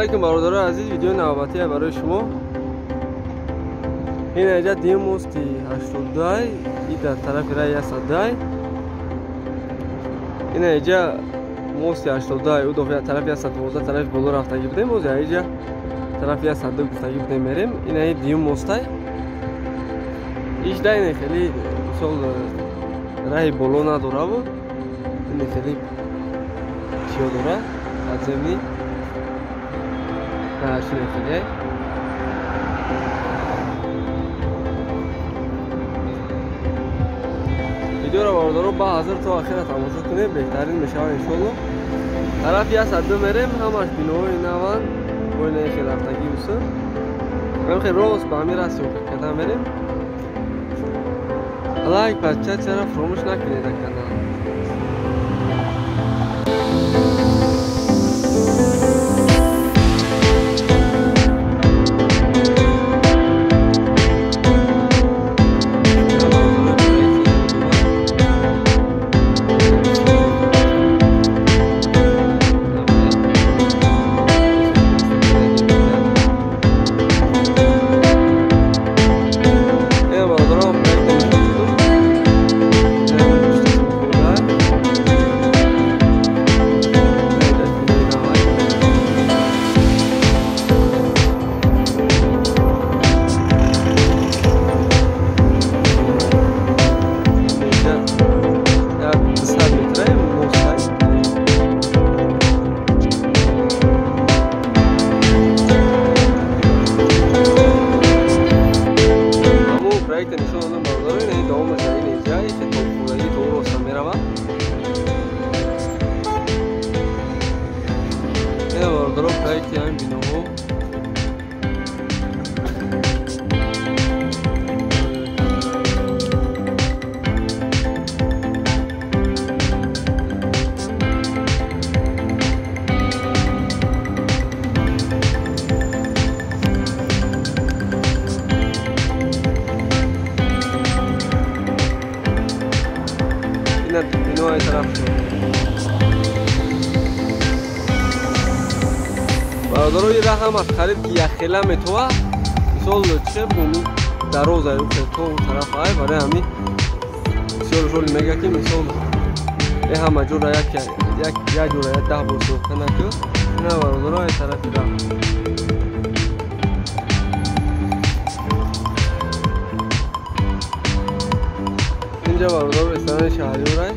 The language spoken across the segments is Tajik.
Алейкум бародарони азиз, видеои навбатие барои шумо. Ин инҷа дим мости 82, и дар тарафи раи 102. Ин инҷа мости 82, ӯ дофи тарафи 112 тарафи боло рафтагӣ будем, боз инҷа тарафи 102 гуфтагӣ будем мерем. Ин ай дим мостай. Иш дай хеле мисол раи боло надораву. Ин хеле чиё дора? Подземный. Хеле. Видеоро бародаро ба ҳазир то охира тамошо кунед, беҳтарин мешавад иншоалло. Тарафи 102 мерем, ҳамаш биноҳои наванд, бо ин хел рафтагӣ уса. Ҳам хел рост ба ҳамин раст ёка карда мерем. Лайк, подписаться фаромӯш накунед дар канал. Бародаро, ин раҳ ҳамаш қариб ки якхела метова. Мисол че бум дароза ю то он тараф ай, барои ҳамин бисёр жоли мега ки мисол э ҳама ҷора як як як ҷора як 10 бор сохта накӯ. Ина бародаро, ай тарафи раҳ. Инҷа бародаро ресторани Шаҳриёрай.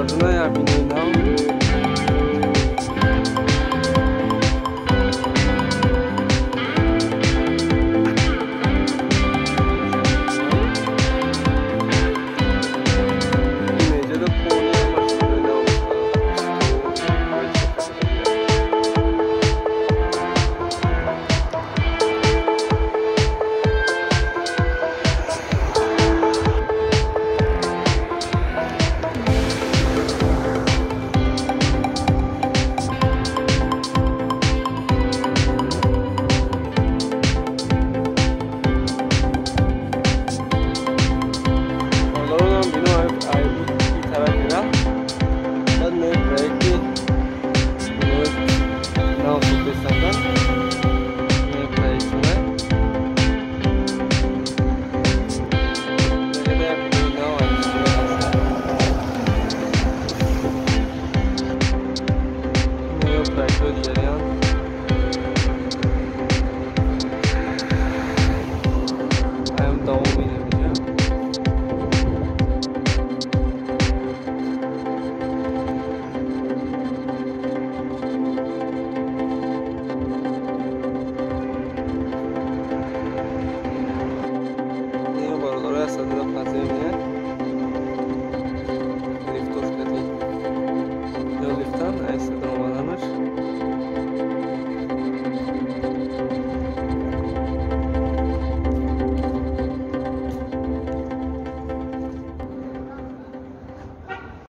Бародарҷона, як бинои нав.